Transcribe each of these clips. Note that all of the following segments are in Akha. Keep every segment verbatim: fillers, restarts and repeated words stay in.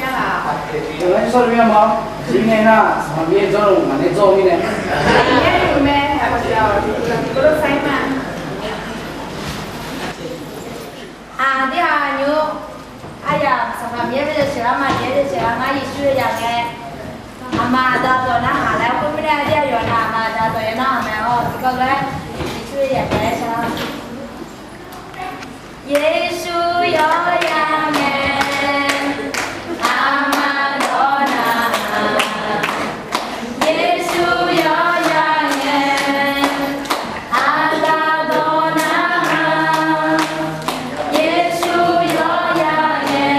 Yawqha sawr-eu mya ma. Jir ngae nar, Sanqpaq Miqyaer jawrluf ngaq nae jawr-eu mirnae. Aqdirhaq nymr, aryamq Sanqpaq Miqyaer bae yawshaef lar ma, Miqyaer yawshaef lar ngar Yeqsur-eu yaq ngae, aqma aqda dawq narhaq laer khoermirnae, aqdir aqyawf nar aqma aqda dawq yaer narhaq mae-awr, tiqkawv lof-aer Yeqsur-eu yaq ngae laer shar-awr. Yeqsur yawqya ngae, aqma dawq narhaq. Yeqsur yawqya ngae, aqda dawq narhaq. Yeqsur yawqya ngae,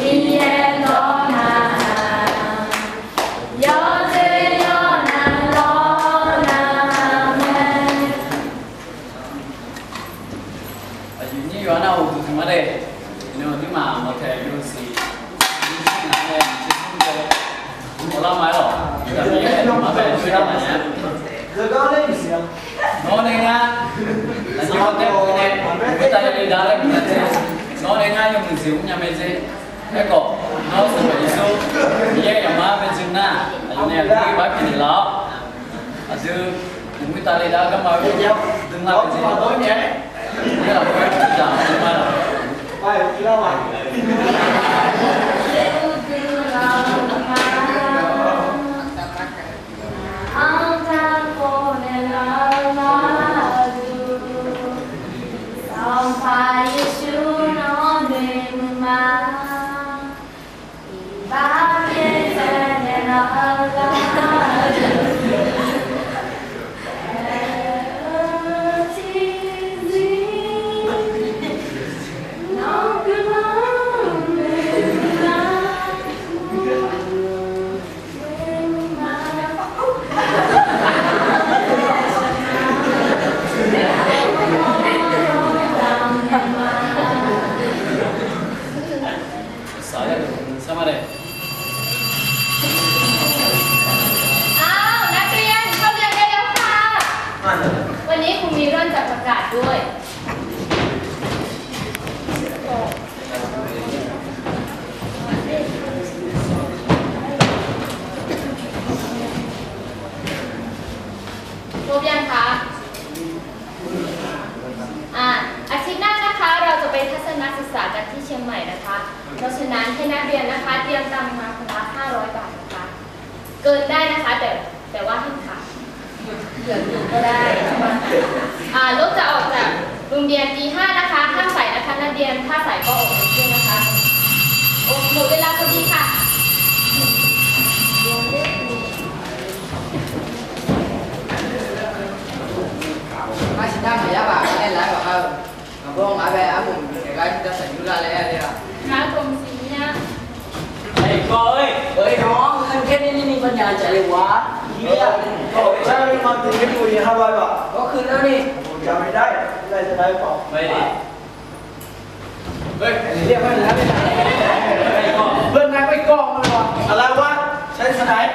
Miqyaer dawq narhaq. Yawqjeq yawqnan dawq narhaq mae. Aqyuif nyir yawqha nar uqduq tmq-a de. Iqnan nymrma mawtaeq yawsiq, nymrshir ngaq nae maqtser smr bae mawrlar ma-aer lawq. Aqyuif aqnyir aer-eu ma bae joerlar maqnya. Nawr nae ngar, aqyuif aqnyir nae, khoertav le dav laer bifnaeq tser, nawr nae ngar yawmuiq jeq mrnya mae jer. Aerkhawf, nawr Sanqpaq Yeqsur Miqyaer yaqmar bae jir nar, aqyawf nae aqdui bar pyeuf naeqlaf-awr, aqdui, khoertav le dav garma-eu dui nar bae jir, Miqyaer lafkhoer tiqdaq ma lawq. Saqlar deuq sar ma de. อ้าว นักเรียนเข้าเรียนได้แล้วค่ะ วันนี้ครูมีเรื่องจะประกาศด้วย ครบยังคะ อ่า อาทิตย์หน้านะคะ เราจะไปทัศนศึกษากันที่เชียงใหม่นะคะ เพราะฉะนั้นให้นักเรียนนะคะ เตรียมตังค์มาคนละห้าร้อยบาทนะคะ เกินได้นะคะ แต่ แต่ว่าห้ามขาย เหลืออยู่ก็ได้ อ่า รถจะออกจากโรงเรียนตีห้านะคะ ห้ามสายนะคะ นักเรียน ถ้าสายก็ออกไปเที่ยวนะคะ โอ้ หมดเวลาพอดีค่ะ Ngar shir nar maqya baq, ngar nae laf-aer baq kar-eu. Ngaq bawr ngaq-anr bae armoq mqtaeq gar jir dar saq yur lar laer aer ler-a. Ngar tmq siq nya. Aqyuif kawv-eu, aqyuif nawq-anr khaer khaer nir nir ni bawnya jaq le wa. Aqyuif nar ni. อะไรวะ ใช้สไนป์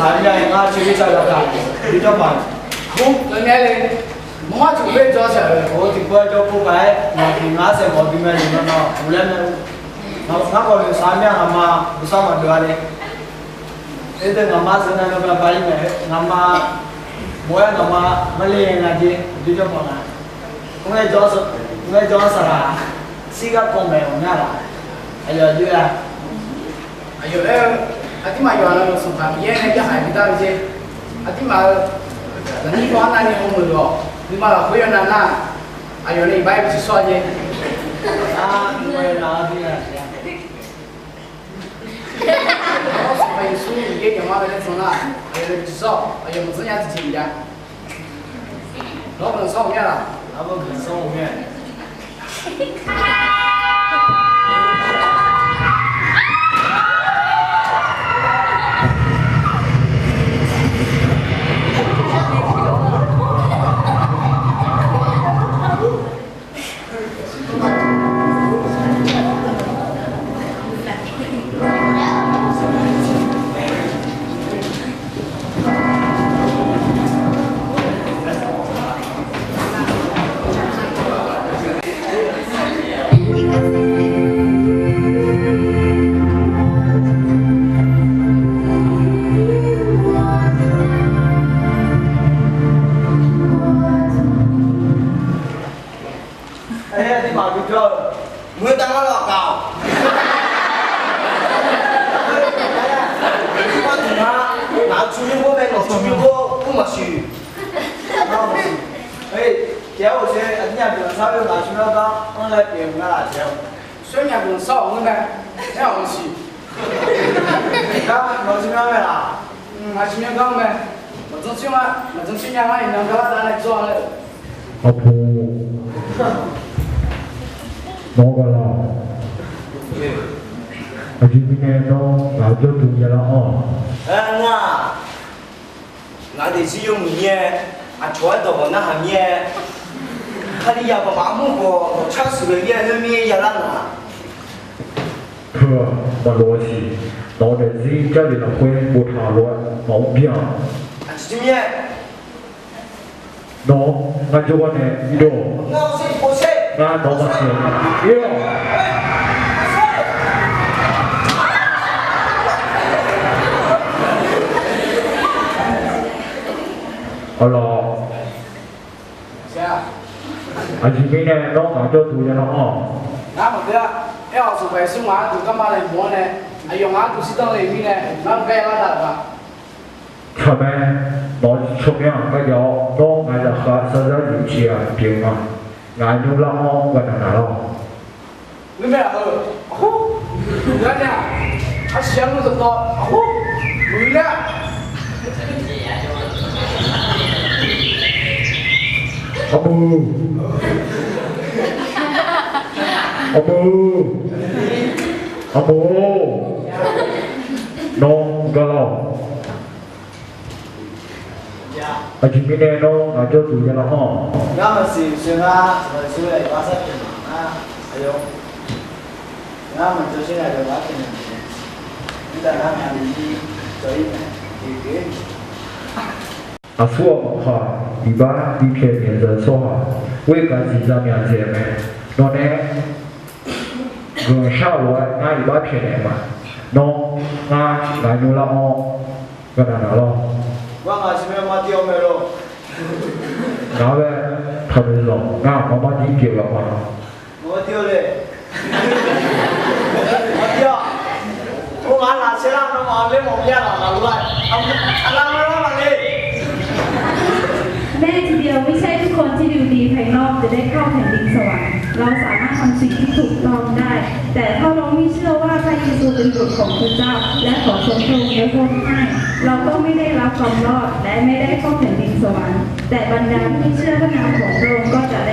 Aqyawf-aer ngar ceuqbir tsaqgaq taq, bi jawr paq. Kur, ngar le, mawrhar tiqpov-aer jawr shaq-euq, tiqpov-aer jawr pov paq-aer, maqbi ngar saeq mawf bi mae, iqnan nawq uqlaer mae. Ngar khawf noeqshaq-aer mir-a, ngaqma bof sar maqdeuq-a le. Aerdeuq ngaqma zeuq nav nan ba ba-ir mae, ngaqma mawf-aer ngaqma marle nga jeq, bi jawr paq nga. Ngar jawr, ngar jawr saqlaq, shir garkawv maeq-awq nar laq. Aqyawf aqjox-a. Aqyawf laer-eu, aqduimaf yawqha-euq Sanqpaq Miqyaer nae yarkhaq bidar-eu jeq. Aqduimaf-euq zaqnyir paw arnavni hawmuiq-awq. Nuima lafkhoer yawnav nar, aqyawf nae iqbax-aer bi tsiqshawr-a jeq. Sanqpaq Yeqsur Miqyaer yawqha-anr bae nae dzan nar, aqyawf nae bi tsiqshawr, aqyawf maqdzanr nya tiqjeq maqjav. Nawr guiqlanq shawr-eu mir-a laq? Armawr guiqlanq shawr-eu mir-a. Aer, aqduimaf bi jawr-eu, meuq taf ngar lafkaq-awq. Aqduimaf duq nga, ngaq-euq tsawrmyanr gor mae, ngaq-euq tsawrmyanr gor kur maqsiq. Tiq-aer hawsher, aqnyir aqduimaf sar-eu ngaq-euq tsawrmyanr gar anr laer pyeuf-eu nga laq tiq-aer. Sharnyaf guiqlanq shawr-awq ngeur mae, aer-awq maqsiq. Gar nawq-euq tsawrmyanr mae laq? Ngaq-euq tsawrmyanr gar mae. Maqdzanr tser nga, maqdzanr tser nya ngar iqnan gar lar dav nae dzawr-a laer-eu. Aqpoq, nawr gar lar-awq. Aqjeq mirnae nawr ngaq-euq jawrduq yalar anr-awq. Aer, ngar-aq, ngaq-euq daefzir yawmuiq mir-aer, aqcawq-aer dawq ghawq narhaq mir-aer, Kalizaq baqmaf armur khawf dawqcar shuif-eu yaer-aer khoer mir-aer yalar ngaq. Heu-aq, maqloq-a siq. Nawq-euq daefzir Jarlif lafkhoer boftaq lof-aer maqmr bir-a. Aqjeq mirnae, nawq-anr ngar jawrgar nae irdov-awq. Ngar nawq-anr maqsiq-a. Irdov-awq. Arlawq. Aqjeq mirnae nawr ngaq-euq jawrduq yalar anr-awq. Ngar maqgeur-a. Aer-awq, Sanqpaq Yeqsur ngaq-anr duq garma laeqhmq-anr nae, aqyawf ngaq-anr duq shirdan le-euq mirnae, ngar-eu gar yalar daq-euq ma. Tsawrmae, nawq-eu tsawrmyanr-aq gar jav-awr, nawr ngaq-euq zaqkhav sar zar zif tiq ghaq pyeuf-eu ma. Ngaq-euq nymr lar anr-awr ghaqnaq naq lar-awq. Nuima-aq heu, aqhur, ngar nya, arsiq arnmr dawqtawv, aqhur, muiq ler-a. Arbof, arbof, arbof, nawr gar lar-awq. Aqjeq mirnae nawr ngaq-euq jawrduq yalar anr-awq. Ngar maqsiq sheu ngar, maqsiq sheu-aer iqbax sar pyeuf nar, aqyawf, ngar maqjawr shir nar aqyawf ghaq pyeuf naeq-aer, mirtaq ngar ngaq-anr jir jawr-ir mae, iqgeuf-ir mae. Aqsur-aq maqpaq, iqbax bi pyaeqnaeq-eu zaq tsawrhaq, ghoer gaqziq zaqmyaq dzaeq mae. Nawq nae guiqlanq shar-euq lof-aer ngar iqbax pyaeqnaeq ma. Nawr ngar ngaq-euq nymr lar anr-awr ghaqnaq naq lar-awq. Ngaq-anr bae taqnoeq zanq, ngar aqma mar jir pyeuf ghaq ma. Or, ngaq-anr naq saerlar nawmaf-anr laer mawf mir-a laf ngaq-anr. แม่ทีเดียวไม่ใช่ทุกคนที่ดูดีภายนอกจะได้เข้าแผ่นดินสวรรค์ เราสามารถทำสิ่งที่ถูกต้องได้ แต่ถ้าเราไม่เชื่อว่าพระเยซูเป็นบุตรของพระเจ้า และขอทรงพระองค์ได้โปรดให้ เราก็ไม่ได้รับความรอด และไม่ได้เข้าแผ่นดินสวรรค์ แต่บรรดาที่เชื่อพระนามของพระองค์ก็จะได้